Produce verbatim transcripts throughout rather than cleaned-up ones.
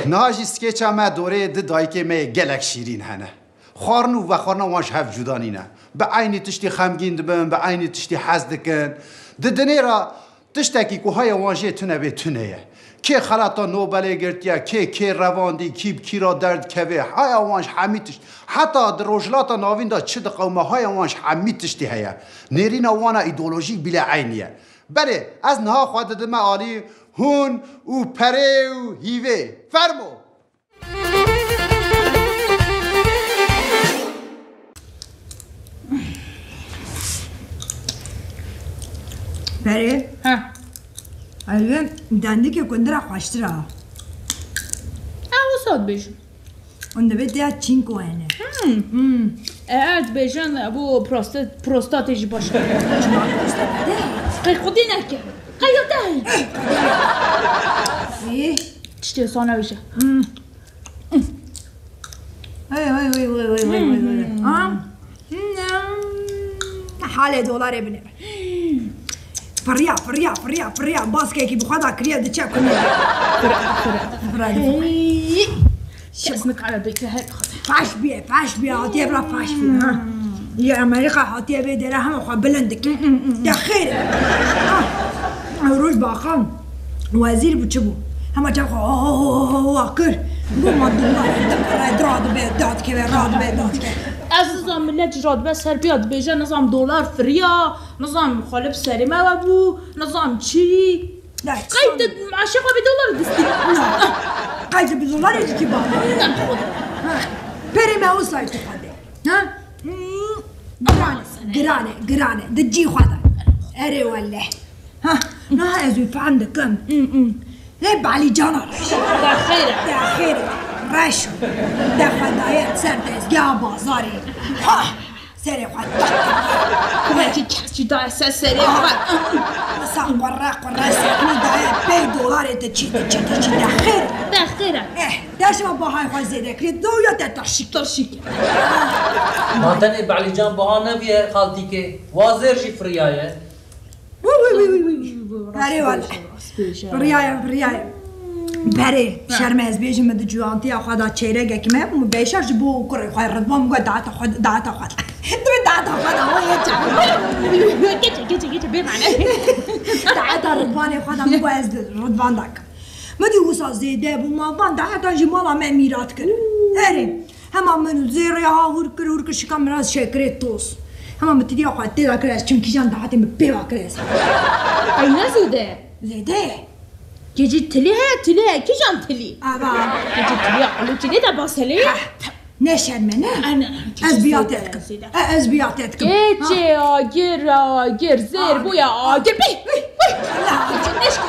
Niha jî skêça me dorê di dayikê me yê gelek şîrîn hene. Xwarin û vexwarina wan ji hev cuda nîne. Bi eynî tiştî xemgîn dibin, bi eynî tiştî hez dikin. Di dinê re tiştekî ku haya wan jê tune bê tune ye. Kê xelata Nobelê girtiye, kê kê revandî, kî bi kî re derdikeve, haya wan ji hemî tişt. Heta di Rojhilata Navîn de çi diqewime, haya wan ji hemî tiştî heye. Nêrîna wan a îdeolojîk bîle eynî ye. Belê, ez niha xwe didime alî hûn û perê û hîvê. Fermo! Perê. Ha. Elbê dendikê gundira xweştir a. Ha, wisa dibêjim. Hûn divê tiya çînko hene. Hmm. Hmm. E, e, dibêjin, e, bu prostat, prostatê jî baş e. Çima prostat de? Qey xwedî neke. Qey ya te. Ê. Tiştê wisa nebêje. Hmm. Hey, hey, hey, hey, hey, hey, hey, hey. Hmm. Ha? Hmm. Halê dolarê binêre. Firiya, firiya, firiya, firiya. Baskekî bi xwe da kiriye diçe kunê. Fira, fira. Fira. Hey. Kes nikare bêke her xwe. Faş bîye, faş bîye. Hatiye bira faş bîye, ha. Li Amerîka hatiye vê dere hema xwe bilind dike. Hmm, hmm, hmm, hmm. De xêr e. Ha. Roj baxan. Wezîr bû çi bû? Hema çav xwe ha, ha, ha, ha, ha, ha kir. Got ma dolar dipire, radibe, dadikeve, radibe, dadikeve. Ez nizam millet jî radibe ser pêya dibêje, nizam dolar firiya, nizam xwe li bi serê me we bû, nizam çi. Qey tu meşê xwe bi dolar distî? Na. Qey tu bi dolarê dikî baba? Na, xwe de. Ha. Perê me wisa tu xwe de. Ha? Hmm. Giran e, giran e, giran e. Di cî xwe de. Erê wele. Ha, niha ez wî fehm dikim. Hmm, hmm. Lê Balî cana reş. De xêr e. De xêr e. Reş. De xwe daye ser dezgeha bazarê. Ha! Serê xwe tak. Belkî kes jî daye ser serê xwe. Wisa qurre qurre sekinî daye pey dolarê diçî, diçî, diçî. De xêr e. De xêr e. Eh, de şima bahayê xwe zêde kirê. Do ya te tirşîk. Tirşîk. Ma tenê Balî can baha nebiye xaltîkê. Wazêr jî firiyaye. Wî, wî, wî, wî, wî. Erê wele. Firiyaye, firiyaye. Berê, şerm e ez bêjim, min di ciwantiya xwe de çêregekî me bû, min bêşer ji bo kurê xwe Ridvan min got, daeta xwe, daeta xwe. Divê daeta xwe de, o yê çawa? Geçe, geçe, geçe, bê mane. Daeta Ridvanê xwe de min got, ez di Ridvan de kim. Min dî wisa zêde bû, ma van daetan ji mala me mîrat kir. Erê. Hema min zêrê ha hûr kir, hûr kir, şika min rast şekerê toz. Hema min tidiya xwe tê de kir, ez çim kîjan daetê min pê ve kir ez. Qey ne zêde ye? Zêde ye. Kê jî tilî heye, tilî heye, kîjan tilî? Ava. Kê jî tilî ya, qulûçî nê de baselê? Ha, ne şerm e, ne? Ay, ne, ne, kê jî zêde ye, zêde. Ez biya te dikim. E, ez biya te dikim. Ha. Keçê agir, agir, zêr bûye agir. Bî, bî, bî. Allah. Keçê neşkî.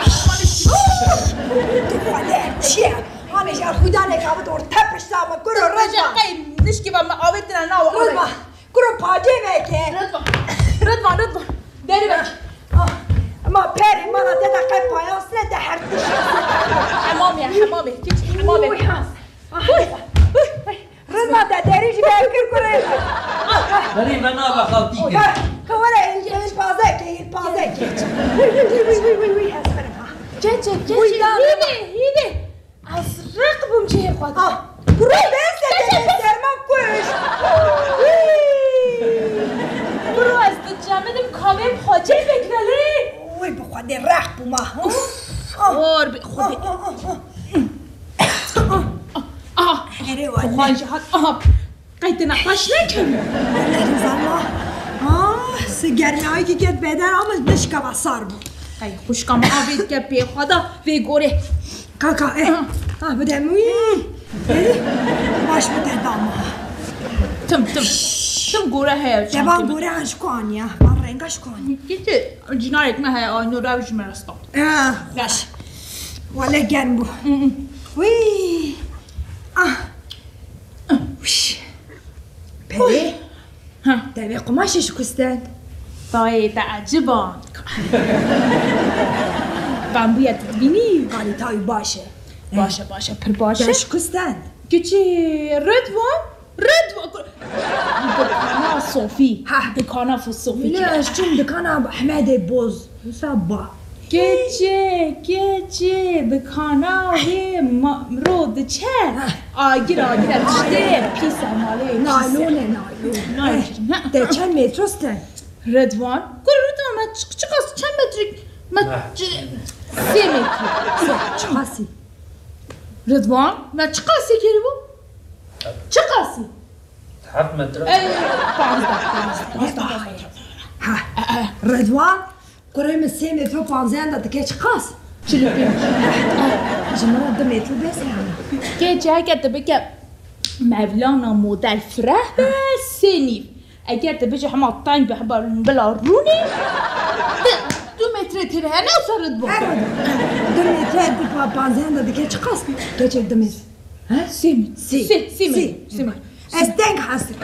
Tu xwedê çi ye? Hanê ji erxwîdaneke bidor te pişta min, kuro Ridvan. Qey nişkî ve min avêtine nawe. Ridvan, kuro pacê veke. Ridvan, Ridvan, Ridvan. Derî veke. Ah, ma perê mala te de qey payas ne de her tişt. Hemamê, hemamê, keçê hemamê. Uy, ha. Uy, uy, uy. Ridvan te derî jî vekir kuro. Derî ve nava xaltîkê. Uy, ha. Ka were, îlpazekê, îlpazekê. Uy, uy, uy, uy, uy, uy, ez mirim ha. Keçê, keçê, hîvê, hîvê. Ez req bûm cihê xwe de. Ah, kuro dest de serma kuş. Kuro ez dicemidim kamê xwecê vekvelê. Wê bi xwedê req bûma. Uf, ah, xor bi xwedê. Ah, ah, ah, ah. Ah, ah. Erê wele. Xwan ji hat. Ah. Qey tu nexweş nekevî? Wele nizanma. Ah, si germiyayekî ket beden ama nişkeva sar bû. Qey xwişka min avê dike pê xwe da vê gorê. Kaka, eh. Ah, bide min wî. Eh, baş bide dama. Tim, tim. Tim gore heye. Devan gore an ji ku aniya. Van renga ji ku aniya. Gitti. Cinarek me heye, ay, nora ji me rasta. Ah, baş. Wele germ bû. Wî. Ah. Wîş. Perê. Ha. Te vê qumaşê ji ku stend? Tayê te eciba. Bambuya tu dibînî? Kalîta wî baş e. Baş e, baş e, pir baş e. Te ji ku stend? Kiçî Ridvan, Ridvan. Dikana Sofî. Ha. Dikana Sofî. Ne, ez çûm dikana Ehmedê Boz. Wisa ba. Keçê, keçê, dikana wê ma-, ro diçe. Agir, agir e, tiştê pîs e malê, pîs e. Naylon e, naylon. Naylon. Te çend metre ste? Ridwan. Kur Ridwan, me çi-, çiqas, çend metre? Me çi-, sê metre. Çiqasî? Ridwan, me çiqasî kiribû? Çiqasî? Heft metre. Ey, panzdeh, panzdeh, panzdeh, panzdeh. Ha, Ridwan, kurê min sê metre û panzdeh de dike çiqas? Çil û pênc. Ji min re du metre bes e yani. Keçê, heke tu bike Mevlana model fireh be, sê nîv. Eger tu bêje hema teng be, hema bila rûnê, du, du metre tê be, ne wisa Ridwan? Evet. Du metre, du pa-, panzdeh de dike çiqas? Keçek du metre. He? Sê metre. Sê. Sê, sê metre. Sê. Sê metre. Ez teng hesir.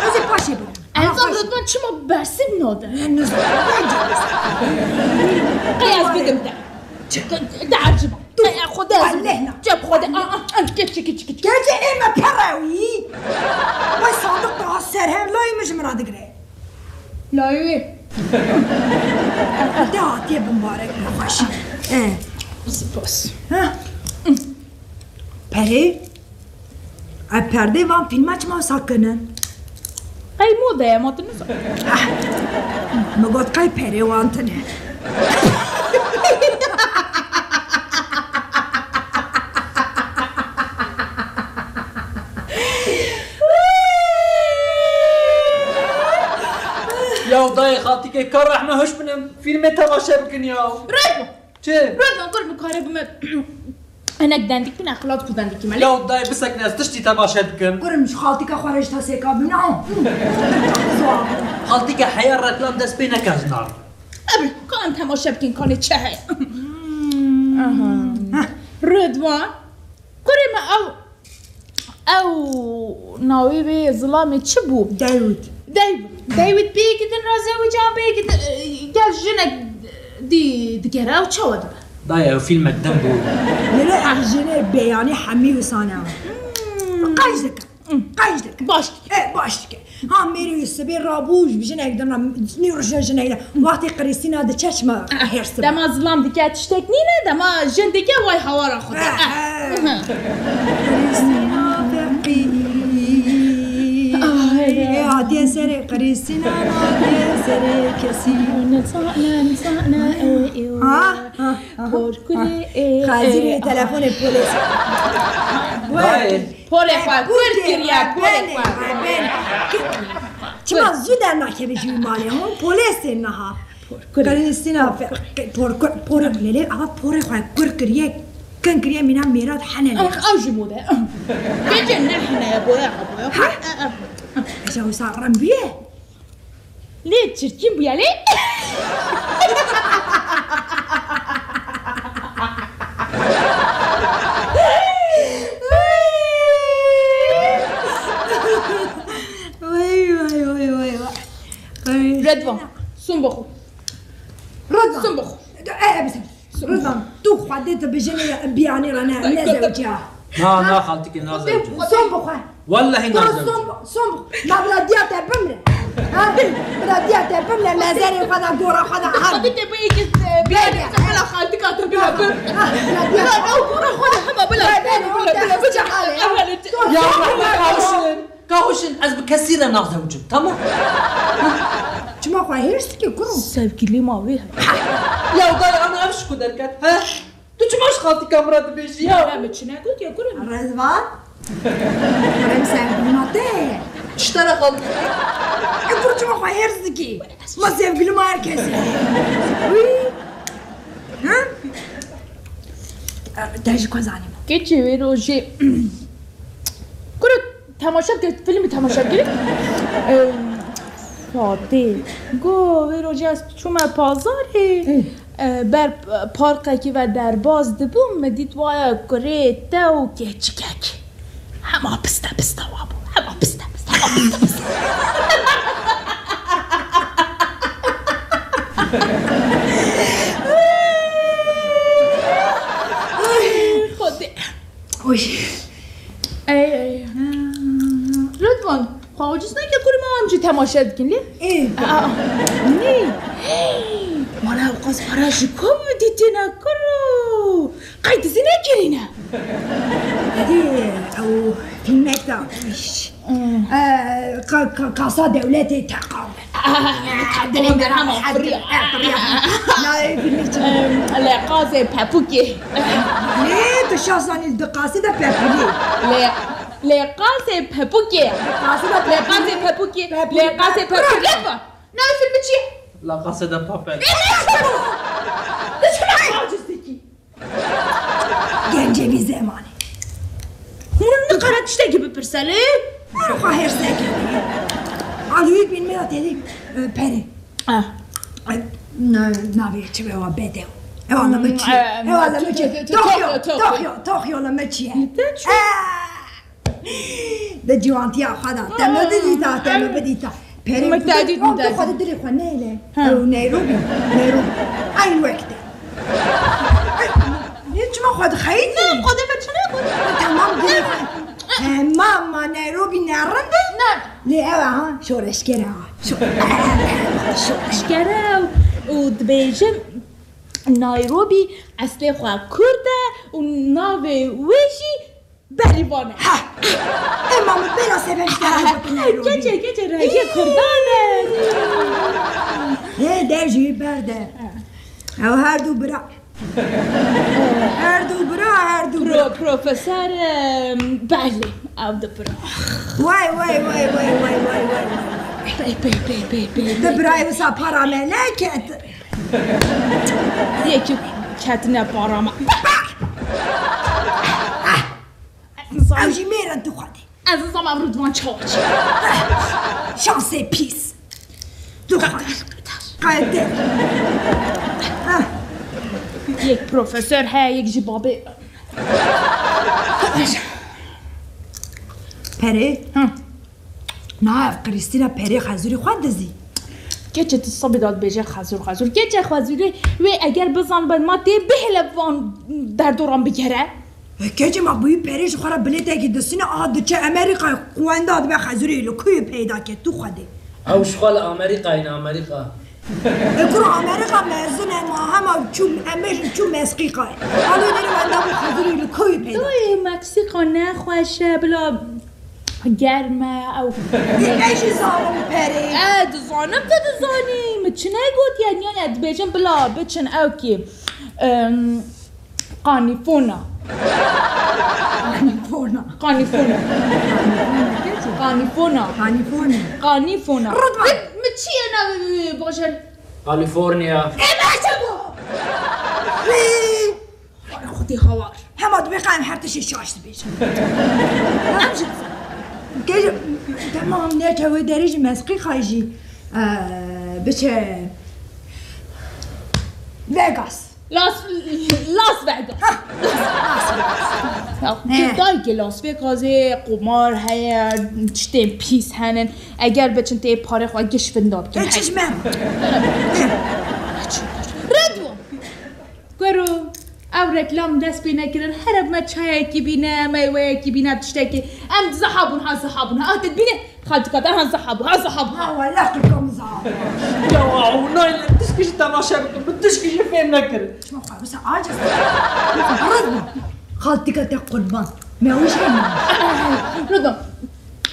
Ez ê paşê birim. Enzam Ridwan çima bersiv nade? Ne, ne, ne. Qey ez bidim te. Te, te erciba. Te, xwe de ez bidim. Lehna. Cem xwe de. Aa, aa, aa, geç, geç, geç, geç. Gerçi ê me pere wî. Vay sandık daha serhev layê min ji min re digire. Layê wê. De hatiye bimbarek be xweş. E. Spas. Ha. Perê? Ev perdê van fîlma çima wisa kirin? Qey modeye ma tu nizan. Ah, min got qey perê wan tune. Ya dayê xaltîkê, ka rehme hoş bine, fîlmê temaşe bikin ya. Rehme! Çi? Rojna kur bi karê bime. Hinek dendik bine, xilat ku dendik me. Ya dayê bisekine, ez tiştî temaşe dikim. Kurim ji xaltîka xwe re ji te sêka bim. Na. Xaltîka heya reklam dest pê neke ji nar. Ebi, ka em temaşe bikin, kanê çi heye. Aha. Ridwan. Kurê me ew Ew navê wê zilamê çi bû? David. David. David pêkî din re zewicî, pêkî din, e, gel jinek dî digere, ew çawa dibe? Dayê, ew fîlmek din bû. Lê ev jinê beyanî hemî wisa ne. Hmm. Qenc dike. Hmm. Qenc dike. Baş dike. E, baş dike. Ha, mêrî wî sibê rabû ji jinek din re, nî rojê jinek de. Wextê Krîstîna diçe çima hêrs dibe? Dema zilam dike tiştek nîne, dema jin dike way hawara xwe de. He, he. Krîstîna feqîr. Ay, ay. Ê hatiye serê Krîstîna, hatiye serê kesî. Nizane, nizane, ê, ê, Ha, ha, ha. Porkurê, ê, Xezîrê ê, telefonê polês. Dayê. Polê xwe, kur kiriye, polê xwe. Çima zû dernakeve ji wî malê, hon? Polês tên niha. Krîstîna fe-, por-, por-, lê, lê, ava porê xwe kur kiriye, kin kiriye mîna mêrat hene ne. Ah, ew ji bo de. Gece ne hene ye, boya, boya. Ha? Eja wisa rem bûye. Lê çirkin bûye lê. Vay, vay, vay, vay, vay. Ridvan, sun bixwe. Ridvan. Sun bixwe. E, e, bisin. Rizan, tu xwedê tu bi jinê biyanî re ne, ne zewiciya. Na, na, xaltîkê, na zewiciya. Son bixwe. Wellehî na zewiciya. Son, son bixwe. Ma bila diya te bimre. Ha? Bila diya te bimre, mezerê xwe de, gora xwe de, ha. Xaltîkê bi yekî, e, biyanî, bila xaltîka te bila bim. Ha, bila diya. Bila, bila, gora xwe de, hema bila, bila, bila, bila, bila. Ya, ya, ya, ya. Ka huşin, ez bi kesî re nazewicim, tamam? Çima xwe hêrs dikî, kuro? Sevgilî ma wê heye. Ya dayê, ana ev ji ku derket, he? Tu çima ji xaltîka min re dibêjî ya? Ya, me çi negot ya, kuro? Rezvan? Kurê min, sevgilî ma te ye. Çi te re xaltî? E, kuro çima xwe hêrs dikî? Ma sevgilî ma her kesî. Wî. Ha? Te ji ku zanî? Keçê wê rojê. Kuro temaşe bike, fîlmî temaşe bike. Em, Fatê. Go, wê rojê ez çûme pazarê. Hı. E, ber parkekî ve derbas dibûm, me dît waya kurê te û keçikek. Hema piste piste wa bû. Hema piste piste, hema piste piste. Ay, Xwedê. Oy. Ey, ey. Ridvan, xwe aciz neke, kurê me, em jî temaşe dikin lê. Ê. Aa, nê? Hey. Ma Ew qas para ji ku bidîtîne kuro? Qey dizî nekirîne? Dî ew fîlmek da. Ee, ka-, ka-, kasa dewletê teqam. Dilê me hema firiya. Nayê fîlmek çi? Em, Lê qasê pepûkê. Lê tu şazanî di qasî de pepûkê. Lê, lê qasê pepûkê. Qasî de Lê qasê pepûkê. Pepûkê. Lê qasê pepûkê. Lepa. Navê fîlmê çi ye? La Casa de Papel. Aciz dikî. Gencê vî zemanê. Hûn nikare tiştekî bipirse lê? Her xwe hêrsek e. Alûyî bîn me ya têdî, e, perê. Ah. E, na-, navê çi be wa bedew. Ewa la mi çi? Hmm, e, Ewa la mi çi? Tokyo, Tokyo, Tokyo. Tokyo, Tokyo la mi çi ye? Te çi? Ah! Di ciwantiya xwe de. Te me bidîta, te me bidîta. Perê Me tu te de, dît, tu te xwe dît. Di dilê xwe neyle. Ha. Ew Nairobi, Nairobi. Eyn wekte. Ê, çima xwe dixeyî? Ne, xwe dê me çi ne xwe? Tamam, dilê xwe. He, ma, ma Nairobi ne rind e? Ne. Lê ew e ha, şoreşger e ha. Şo-, şoreşger e û dibêjin Nairobi eslê xwe kurd e û navê wê jî Berîvan e. Ha! Ema min bêra sebeb ji te re gotin Nairobi. Keçe, keçe, rengê kurdan e. Hê, dev jî berde. Ha. Ew her du bira. Her du bira, her du bira. Pro-, profesor, em, belê, ew du bira. Way, way, way. Pey, pey, pey, pey, pey, pey. Du bira wisa para me neket. Yekî ketine para me. Ew jî mêr in tu xwedî. Ez nizanim ev Ridvan çawa çi. Şansê pîs. Tu xwedî. Qeder. Yek profesor heye, yek jî babê. Perê. Hı. Na ev Krîstîna perê xezûrî xwe dizî. Keçê tu sabê da dibêje xezûr, xezûr. Keçê xezûrê wê eger bizanibe ma tê bihêle van derdoran bigere. E, keçê ma bûyî perê ji xwe re bilêtekî distîne, a diçe Amerîkayê, qwenda dibe xezûrê li ku yê peyda ke, tu xwedê. Ew ji xwe li Amerîkayê ne, Amerîka. E, kuro Amerîka mezin e, ma hema çû, em bêjin çû Mesqîkayê. Alo derê wenda bû xezûrê li ku yê peyda. Dayê Meksîka nexweş e, bila germ e, ew. E, ez jî zanim perê. E, dizanim tu dizanî. Min çi negotiye, niya dibêjin bila biçin ew kî. Em, Qanîfona. Qanîfona. Qanîfona. Qanîfona. Qanîfona. Qanîfona. Ridvan. Min, min çi ye navê wî bajar? California. Ê, me çi got? Wî. Ay, Xwedê hawar. Hema dibê qe em her tiştê şaş dibêjin. Em jî dizan. Gel, tamam, neçe wê derê jî Mesqîkayê jî, e, biçe Vegas. Las, Las Vegas. Ha, Las Vegas. Ya, He. Dayikê Las Vegasê qumar heye, tiştên pîs henin. Eger biçin tê parê xwe giş vinda bikin. E, çi ji me? Red bû. Kuro, ew reklam dest pê nekirin. Here me çayekî bîne, meyweyekî bîne, tiştekî. Em ziha bûn ha, ziha bûn ha. Te dibîne? Xaltika te ha ziha bû, ha ziha bû. Ha, wele qirka min ziha bû. Ya, wow, nayê, tişkî jî temaşe bikim, min tişkî jî fêm nekir. Çima xwe wisa aciz? Rid bû. Xaltika te qurban. Me wî şey mi? Rid bû.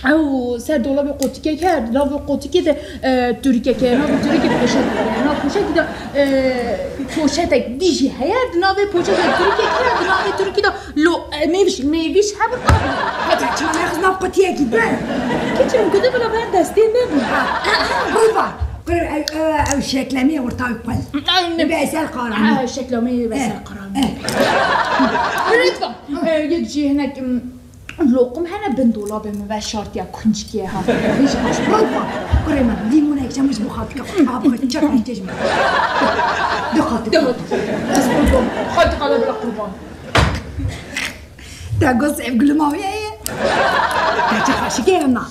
Ew ser dolabê qotikek her, di nav qotikê de, e, turikek heye, nav turikê poşet heye. Nav poşetî de, e, poşetek dî jî heye, di navê poşetê turikek heye, di navê turikî de lo, e, mêviş, mêviş hebin, qabin. Heta çima nexist nav qutiyekî de? Keçim gude bila ber destê me bû. Ha, ha, ha, Ridvan. Kuro, ew, ew, ew şeklemî ortağı pal. Ay, ne? Veysel Karan. Ha, şeklemî Veysel Karan. Eh. Ridvan, e, yek jî hinek, m, Loqim hene bin dolabê min veşartiye, kunçikê ha. Hiç baş. Ridvan, kurê min, lîmonek çemiş bu xaltika. Abi, çek çek çemiş. De xaltika. De xaltika. Ez qurban. Xaltika da bila qurban. Te got sevgilim aviye ye. Te çi xaşik ye na?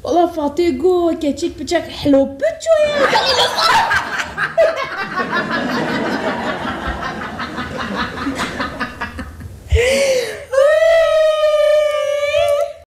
Valla Fatih got keçik piçek helo piço ye.